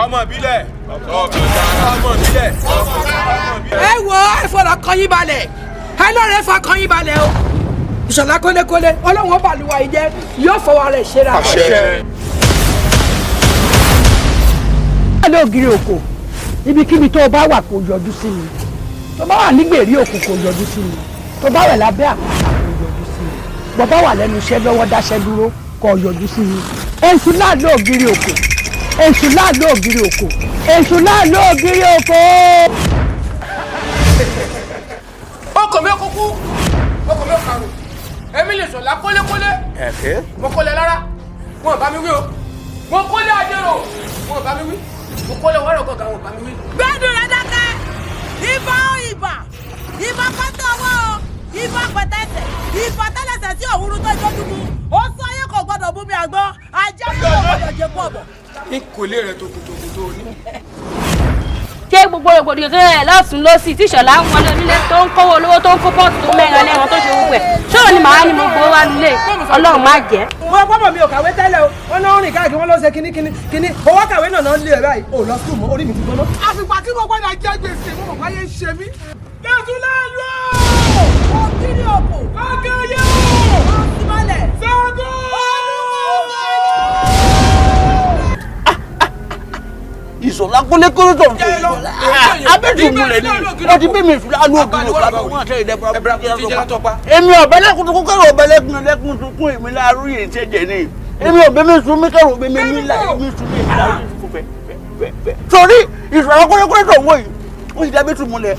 Ọmọ ìbílẹ̀. Ọmọ ìbílẹ̀. Ẹ wo, ẹ fọlọ kan yín balẹ̀, ẹ lọ́rẹ̀ fa kan yín balẹ̀ o. Ìṣọ̀lá kólékólé, ọlọ́run ó bàlúwa yìí jẹ́, yóò fọwọ́ rẹ̀ ṣe ra. Lé ògiri òkò, ibikíbi tó o bá wà kò yọjú sí mi. Tó bá wà nígbèrí òkú kò yọjú sí mi. Tó bá wà lábẹ́ àpáta kò yọjú sí mi. Bó bá wà lẹ́nu iṣẹ́ lọ́wọ́, dáṣẹ́ dúró kò yọjú sí mi. Èṣù láàlú ògiri òkò, èṣù láàlú ògiri òkò, èṣù láàlú ògiri òkò. Ọkọ̀ mi kúkú, ọkọ̀ mi kàrò, èmi lè Ṣọlá kólékólé. Mo kólé lára, wọn ò bá mi wí o. Mo kólé àjẹrò, wọn ò bá mi wí. Mo kólé wọ́rọ̀ gọ̀gà, wọn ò bá mi wí. Gbẹ́dùn rẹ dákẹ́. Ibà ó, ibà, ibà pátá ọwọ́ o, ibà pẹ̀tẹ́sẹ̀, ibà tẹ́lẹsẹ̀ sí òwúrú tó jójúmu. Ó sọ ayé kò gbọdọ̀ bú mi àgbọn ajá kò gbọdọ̀ jẹ kú ọ̀bọ̀. Ní kò lè rẹ tòkòtòkò tó o ní. Ṣé gbogbo rògbòdìyàn tó yẹ lọ́sùn lọ́sì tí Ìṣọ̀lá ń wọlé onílé, tó ń kówó olówó, tó ń kó pọ́ọ̀tù, tó mẹ́rin lẹ́wọ̀n, tó ṣe gbogbo ẹ̀, ṣóò ni màá ní mo gbowó wá nílé? Ọlọ́run má jẹ́. Wọ́n pọ́pọ̀ mi ò kàwé tẹ́lẹ̀ o. Wọ́n náà rìn káàkiri, wọ́n ló ṣe kíní kíní kíní. Owó kàwé náà náà lé ẹ̀ báyìí, ò lọ sùn mọ́, orí mi ti gbóná. Àfìgbà tí mo gbọ́dọ̀ jẹ gbèsè, mo mọ̀ báyé ń ṣe mí. Jésù láàlú. Ògiri òkò. Akẹ́yẹ. Ọ̀sùnmọ́lẹ̀. Ṣẹ́gun. Ìṣọ̀lá kólékólé tó ń fò abẹ́tùmùlẹ̀ ni wọ́n ti bí mi ìṣúná ló ògiri òkú àbí wọ́n àtẹ̀yìn dẹ́gbẹ́. Èmi ọ̀bẹ lẹ́kùn tó kẹ́rù, ọ̀bẹ lẹ́kùn lẹ́kùn tó kún èmi láàrú yìí ṣe jẹ ní. Èmi ọ̀bẹ mi sún mi kẹ́rù ọ̀bẹ mi mi là èmi sún mi láàrú yìí fẹ́ fẹ́ fẹ́. Sọrí Ìṣọ̀lá kólékólé tó ń wò yìí, ó ti dábẹ́tùmùlẹ̀.